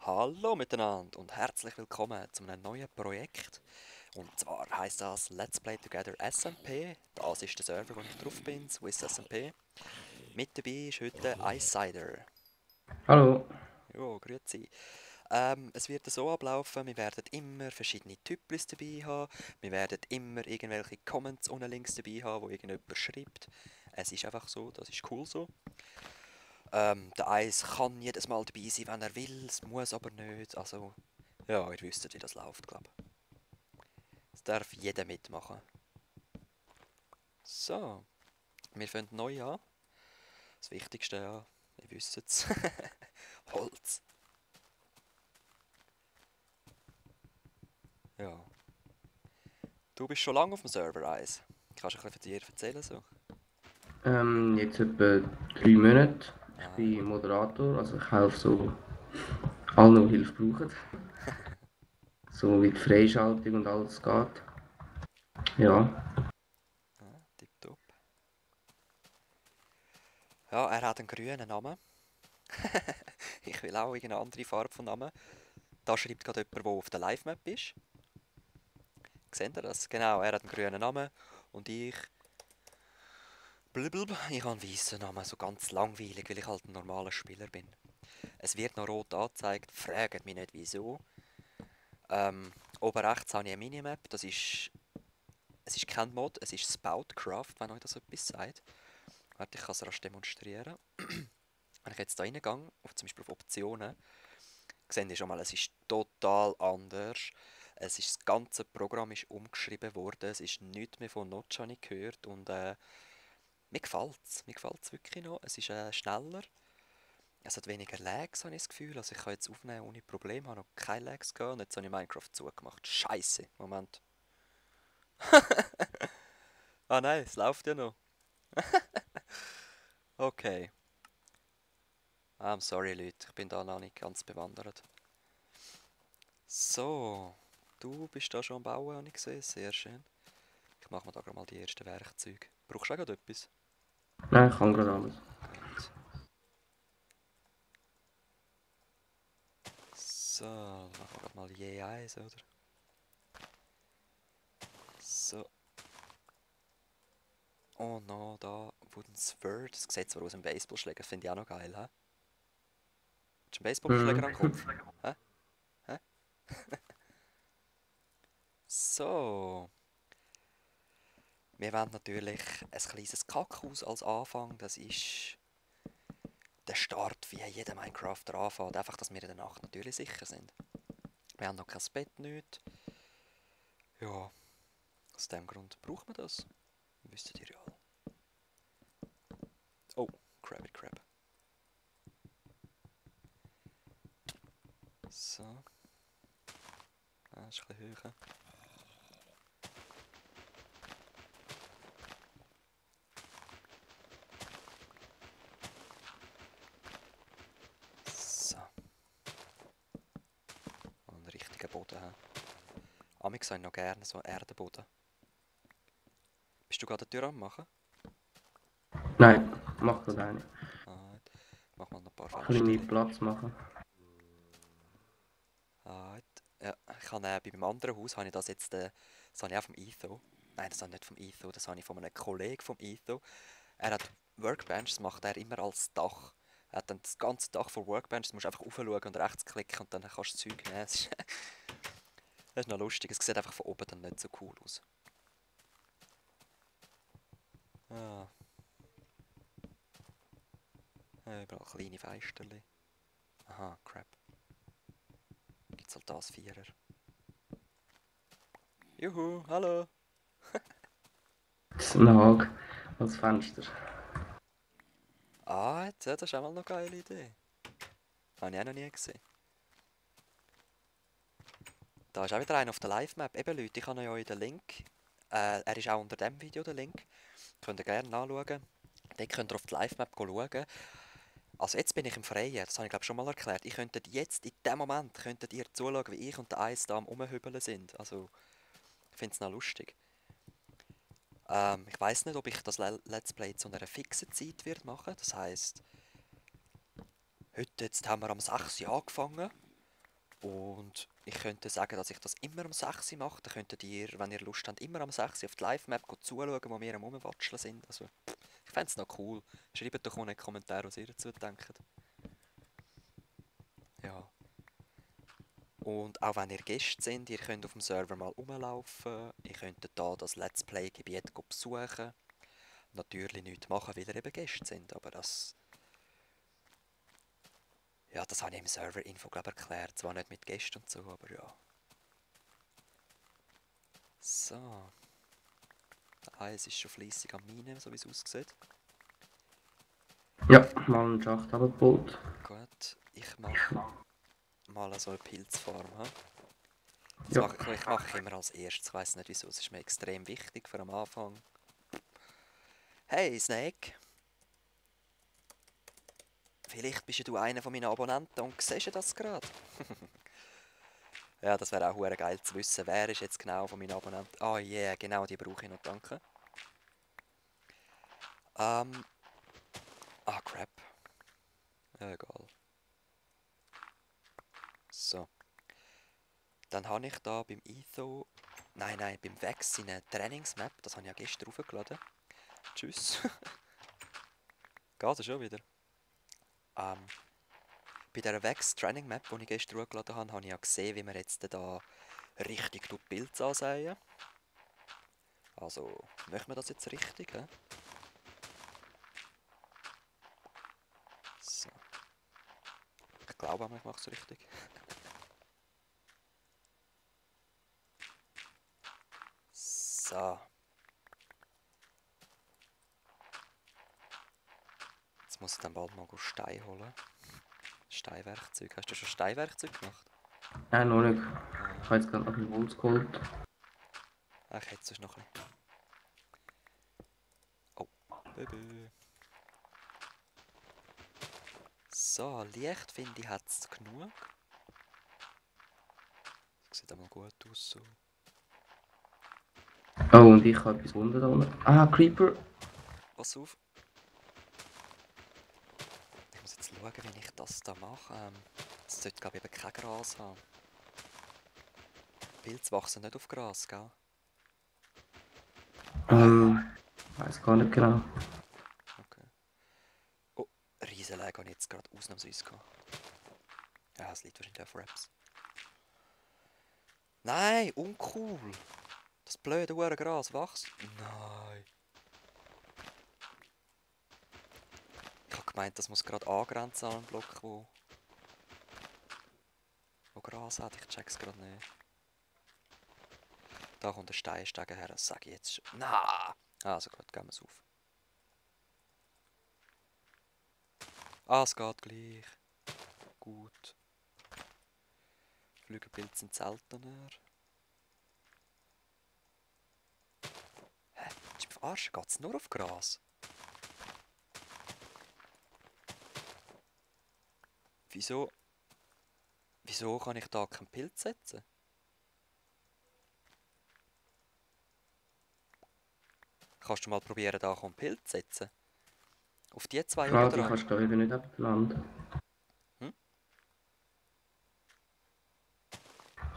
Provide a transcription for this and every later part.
Hallo miteinander und herzlich willkommen zu einem neuen Projekt. Und zwar heißt das Let's Play Together SMP. Das ist der Server, wo ich drauf bin, Swiss SMP. Mit dabei ist heute Icider. Hallo. Jo, grüezi. Es wird so ablaufen, wir werden immer verschiedene Typlis dabei haben. Wir werden immer irgendwelche Comments unten links dabei haben, wo irgendjemand schreibt. Es ist einfach so, das ist cool so. Der Eis kann jedes Mal dabei sein, wenn er will, es muss aber nicht. Also, ja, ihr wisst, wie das läuft, glaube ich. Es darf jeder mitmachen. So, wir fangen neu an. Das Wichtigste, ja, ihr wisst es. Holz. Ja. Du bist schon lange auf dem Server, Eis. Kannst du ein bisschen von dir erzählen so? Jetzt etwa 3 Monate. Ich Ah, bin Moderator, also ich helfe so allen, die Hilfe brauchen. So wie die Freischaltung und alles geht. Ja. ah, tipptopp. Ja, er hat einen grünen Namen. Ich will auch irgendeine andere Farbe von Namen. Da schreibt gerade jemand, der auf der Live-Map ist. Seht ihr das? Genau, er hat einen grünen Namen und ich... Blablabla, ich habe einen weißen Namen, so ganz langweilig, weil ich halt ein normaler Spieler bin. Es wird noch rot angezeigt, fragt mich nicht wieso. Oben rechts habe ich eine Minimap, es ist kein Mod, es ist Spoutcraft, wenn euch das etwas sagt. Warte, ich kann es rasch demonstrieren. Wenn ich jetzt da reingehe, zum Beispiel auf Optionen, seht ihr schon mal, es ist total anders. Das ganze Programm ist umgeschrieben worden, es ist nichts mehr von Notch, habe ich gehört. Und mir gefällt es wirklich noch. Es ist schneller, es hat weniger Lags, habe ich das Gefühl. Also ich kann jetzt aufnehmen ohne Probleme, habe noch keine Lags gehabt. Und jetzt habe ich Minecraft zugemacht. Scheiße, Moment. Ah nein, es läuft ja noch. Okay. I'm sorry, Leute, ich bin da noch nicht ganz bewandert. So, du bist da schon am Bauen, habe ich gesehen. Sehr schön. Ich mache mir da gerade mal die ersten Werkzeuge. Brauchst du auch gerade etwas? Nein, ich kann gerade alles. Gut. So, dann machen wir gerade mal je eins, oder? So. Oh no, da Wooden Sword. Das sieht zwar aus einem Baseballschläger, finde ich auch noch geil, hä? Hast du einen Baseballschläger Mhm. am Kopf? Hä? Hä? So. Wir wollen natürlich ein kleines Kackhaus als Anfang. Das ist der Start, wie jeder Minecrafter anfängt. Einfach, dass wir in der Nacht natürlich sicher sind. Wir haben noch kein Bett, nicht. Ja, aus dem Grund braucht man das. Wüsstet ihr ja alle. Oh, Krabby Crab. So. Ah, ist ein bisschen höher. So. Einen richtigen Boden haben. Amix habe ich noch gerne so einen Erdenboden. Bist du gerade die Tür am machen? Nein, mach Gut. gerade eine. Gut. Ich mach mal noch ein paar Kann ich mir Fenster. Platz machen? Gut. Ja, ich habe bei meinem anderen Haus habe ich das jetzt, das habe ich auch vom Etho. Nein, das habe ich nicht vom Etho, das habe ich von einem Kollegen vom Etho. Er hat Workbench, das macht er immer als Dach. Er hat dann das ganze Dach von Workbench, du musst einfach raufschauen und rechts klicken und dann kannst du das Zeug nehmen. Das ist noch lustig, es sieht einfach von oben dann nicht so cool aus. Ah, überall kleine Feisterli. Aha, crap. Gibt's halt das Vierer. Juhu, hallo. Das ist ein Hag als Fenster. Ah, jetzt, ja, das ist auch mal noch eine geile Idee. Habe ich auch noch nie gesehen. Da ist auch wieder einer auf der Live-Map. Eben Leute, ich habe euch den Link. Er ist auch unter dem Video der Link. Könnt ihr gerne nachschauen. Dort könnt ihr auf die Live-Map schauen. Also jetzt bin ich im Freien, das habe ich glaube schon mal erklärt. Ich könnte jetzt, in dem Moment, könntet ihr zuschauen, wie ich und der Eis da am Umhübeln sind. Also, ich finde es noch lustig. Ich weiß nicht, ob ich das Let's Play zu einer fixen Zeit wird machen. Das heisst, heute, jetzt haben wir am 6 Uhr angefangen. Und ich könnte sagen, dass ich das immer um 6 Uhr mache. Dann könntet ihr, wenn ihr Lust habt, immer um 6 Uhr auf die Live-Map zuschauen, wo wir am Rumwatscheln sind. Also, ich fände es noch cool. Schreibt doch mal in die Kommentare, was ihr dazu denkt. Ja. Und auch wenn ihr Gäste sind, ihr könnt auf dem Server mal rumlaufen. Ihr könnt da das Let's Play-Gebiet besuchen. Natürlich nichts machen, weil ihr eben Gäste sind, aber das... Ja, das habe ich im Server-Info, glaube ich, erklärt. Zwar nicht mit Gästen und so, aber ja. So. Der Eis ist schon fleissig am Minen, so wie es aussieht. Ja, mal einen Schacht abgebaut. Gut, ich mache mal so eine Pilzfarm. He? Ja. Ich mache immer als erstes, ich weiss nicht wieso, es ist mir extrem wichtig für am Anfang. Hey Snake! Vielleicht bist ja du einer von meinen Abonnenten und siehst du das gerade? Ja, das wäre auch hure geil zu wissen, wer ist jetzt genau von meinen Abonnenten. Ah yeah, genau, die brauche ich noch, danke. Crap. Ja, egal. So. Dann habe ich da beim Etho... Nein, beim Vex eine Trainingsmap, das habe ich ja gestern aufgeladen. Tschüss. Geht es schon wieder? Bei dieser Vex Training Map, die ich gestern hochgeladen habe, habe ich ja gesehen, wie wir jetzt da richtig Pilze ansehen. Also, machen wir das jetzt richtig, he? So. Ich glaube auch, ich mache es richtig. So. Jetzt muss ich dann bald mal Stein holen. Steinwerkzeug. Hast du schon Steinwerkzeug gemacht? Nein, noch nicht. Ich habe jetzt gerade noch ein Holz geholt. Ach, ich hätte sonst noch ein bisschen. Oh, Baby. So, Licht finde ich hat es genug. Das sieht einmal gut aus so. Oh, und ich habe etwas unten da unten. Ah, Creeper! Pass auf. Ich muss jetzt schauen, wie ich das da mache. Es sollte, glaube ich, eben kein Gras haben. Pilze wachsen nicht auf Gras, gell? Weiß gar nicht genau. Okay. Oh, Riesenlag habe ich jetzt gerade ausnahmsweise gehabt. Ja, es liegt wahrscheinlich auf Raps. Nein, uncool! Das blöde Gras wächst. Nein. Ich habe gemeint, das muss gerade angrenzen an einen Block, wo Gras hat. Ich check's gerade nicht. Da kommt der Steinstegen her, das sage ich jetzt schon. Na! Also gut, gehen wir es auf. Ah, es geht gleich. Gut. Flügelpilze sind seltener. Hä? Willst du mich verarschen? Geht's nur auf Gras? Wieso? Wieso kann ich da keinen Pilz setzen? Kannst du mal probieren, da einen Pilz zu setzen? Auf die zwei Ah, oder die drei? kannst du da eben nicht nebeneinander. Hm?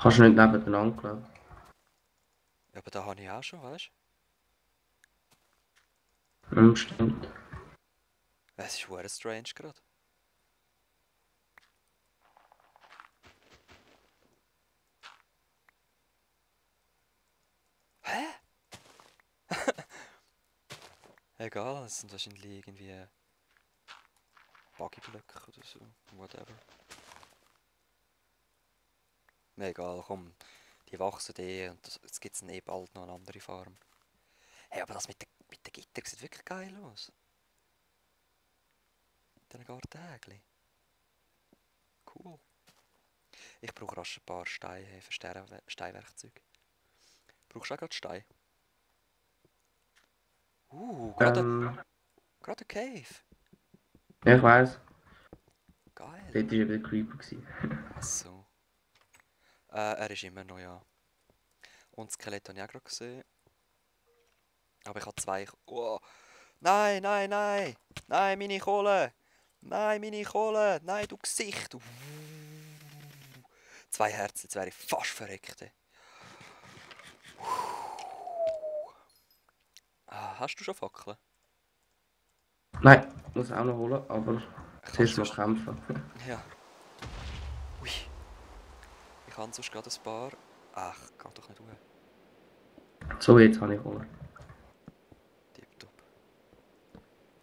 Kannst du nicht nebeneinander, glaube ich. Ja, aber da habe ich auch schon, weißt Stimmt. du? Es ist verdammt strange gerade. Hä? Egal, es sind wahrscheinlich irgendwie Buggyblöcke oder so. Whatever. Nee, egal, komm. Die wachsen eh und jetzt gibt es eh bald noch eine andere Farm. Hey, aber das mit den Gittern sieht wirklich geil aus. Mit diesen Gartenhägli. Cool. Ich brauche rasch ein paar Steine für Steinwerkzeug. Brauchst du auch gerade Stein? Gerade ein Cave. Ja, ich weiss. Geil. Dort war eben der Creeper gewesen. Ach so. Er ist immer noch, ja. Und das Skelett habe ich auch gerade gesehen. Aber ich habe zwei... Oh. Nein, nein, nein! Nein, meine Kohle! Nein, meine Kohle! Nein, du Gesicht! 2 Herzen, jetzt wäre ich fast verreckt. Ey. Ah, hast du schon Fackeln? Nein, muss auch noch holen, aber Ich kann zuerst mal sonst... kämpfen. Ja. Ui. Ich kann sonst gerade ein paar... Ach, geht doch nicht hoch. So, jetzt habe ich holen. Tipptopp.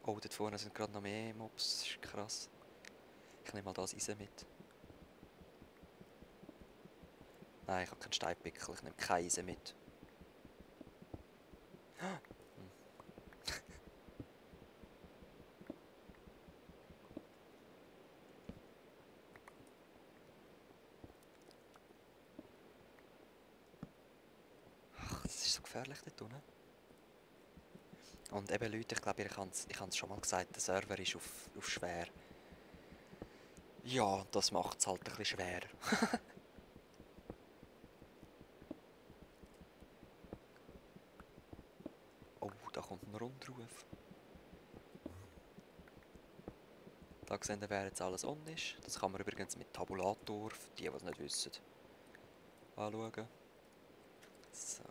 Oh, dort vorne sind gerade noch mehr Mobs. Das ist krass. Ich nehme mal das Eisen mit. Nein, ich habe keinen Steinpickel. Ich nehme kein Eisen mit. Ach, das ist so gefährlich dort unten. Und eben Leute, ich glaube, ich habe es schon mal gesagt, der Server ist auf schwer. Ja, das macht es halt ein bisschen schwerer. Oh, da kommt ein Rundruf. Da sehen wir, wer jetzt alles on ist. Das kann man übrigens mit Tabulator, für die es nicht wissen, anschauen. So.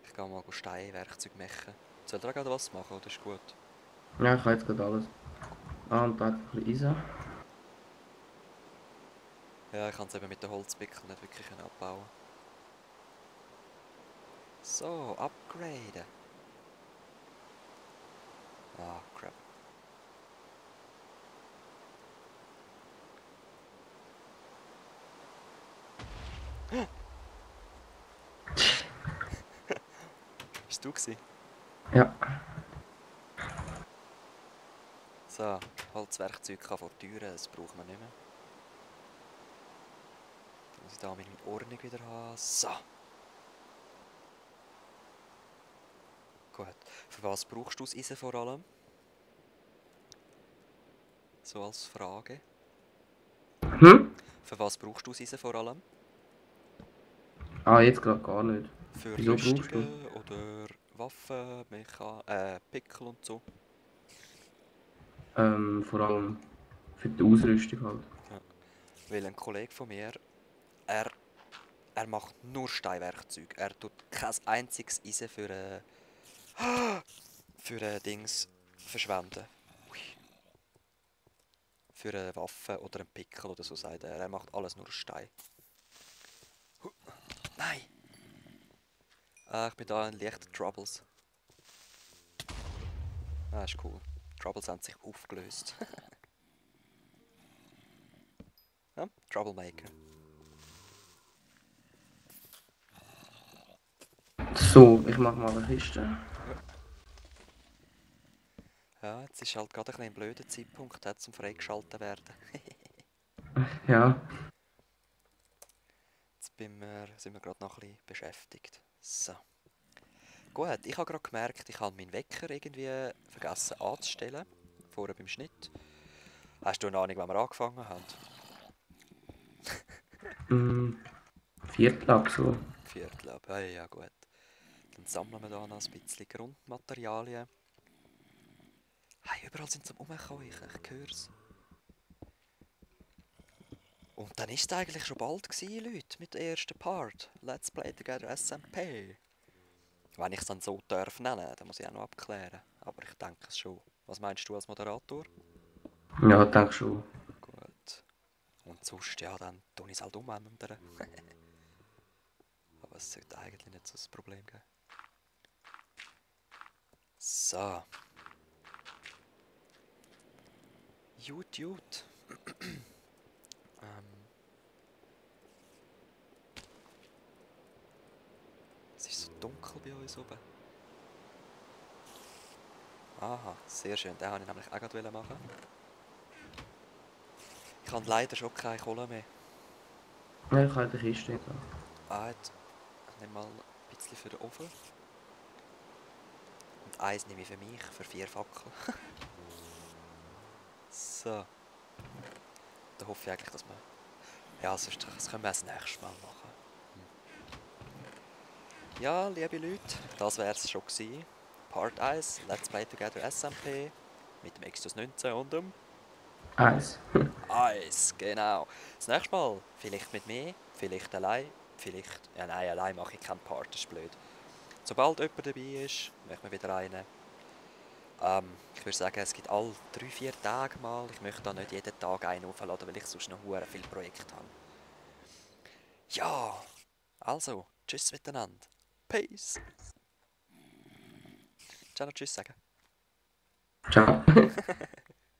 Ich gehe mal Steinwerkzeug machen. Soll ihr auch gerade was machen, oder ist gut? Ja, ich habe jetzt gerade alles. Ah, und da hat ein bisschen Eisen. Ja, ich kann es eben mit den Holzpickeln nicht wirklich abbauen. So, upgraden. Ah, crap. Bist du gewesen? Ja. So, Holzwerkzeug kann vor die Türen, das braucht man nicht mehr. Dann muss ich da meine Ordnung wieder haben. So. Gut. Für was brauchst du das Eisen vor allem? So als Frage. Hm? Für was brauchst du das Eisen vor allem? Ah, jetzt gerade gar nicht. Für Wieso brauchst du? Rüstungen oder Waffen, Pickel und so? Vor allem für die Ausrüstung halt. Ja. Weil ein Kollege von mir, er, er macht nur Steinwerkzeug. Er tut kein einziges Eisen für Dings verschwenden. Ui. Für eine Waffe oder einen Pickel oder so, sagt er. Er macht alles nur aus Stein. Nein! Ich bin da in leichten Troubles. Ah, ist cool. Troubles haben sich aufgelöst. Ja, Troublemaker. So, ich mache mal eine Kiste. Ja. Ja, jetzt ist halt gerade ein blöder Zeitpunkt, zum freigeschaltet werden. Ja. Jetzt sind wir gerade noch ein bisschen beschäftigt. So. Gut, ich habe gerade gemerkt, ich habe meinen Wecker irgendwie vergessen anzustellen. Vorher beim Schnitt. Hast du eine Ahnung, wann wir angefangen haben? Viertel ab so. Viertel ab. Ja, ja, gut. Dann sammeln wir da noch ein bisschen Grundmaterialien. Hey, überall sind sie umgekommen, ich höre es. Und dann war es eigentlich schon bald gewesen, Leute, mit dem ersten Part. Let's Play Together SMP. Wenn ich es dann so darf nennen, dann muss ich auch noch abklären. Aber ich denke es schon. Was meinst du als Moderator? Ja, denke schon. Gut. Und sonst, ja, dann tue ich es halt umändern. Aber es sollte eigentlich nicht so ein Problem geben. So. Gut. Es ist so dunkel bei uns oben. Aha, sehr schön. Den wollte ich nämlich auch gerade machen. Ich habe leider schon keine Kohle mehr. Ja, ich habe die Kiste jetzt. Jetzt ich nehme mal ein bisschen für den Ofen. Und eins nehme ich für mich, für 4 Fackeln. So. Da hoffe ich eigentlich, dass wir... Ja, sonst das können wir das nächste Mal machen. Ja, liebe Leute, das wäre es schon gewesen. Part 1, Let's Play Together SMP. Mit dem Extus 19 und dem... Eins. Eis, genau. Das nächste Mal vielleicht mit mir, vielleicht allein, vielleicht... Ja nein, allein mache ich keinen Part, das ist blöd. Sobald jemand dabei ist, machen wir wieder einen. Ich würde sagen, es gibt alle 3, 4 Tage mal. Ich möchte da nicht jeden Tag einen aufladen, weil ich sonst noch hure viele Projekte habe. Ja, also, tschüss miteinander. Peace. Ciao, noch tschüss sagen. Ciao.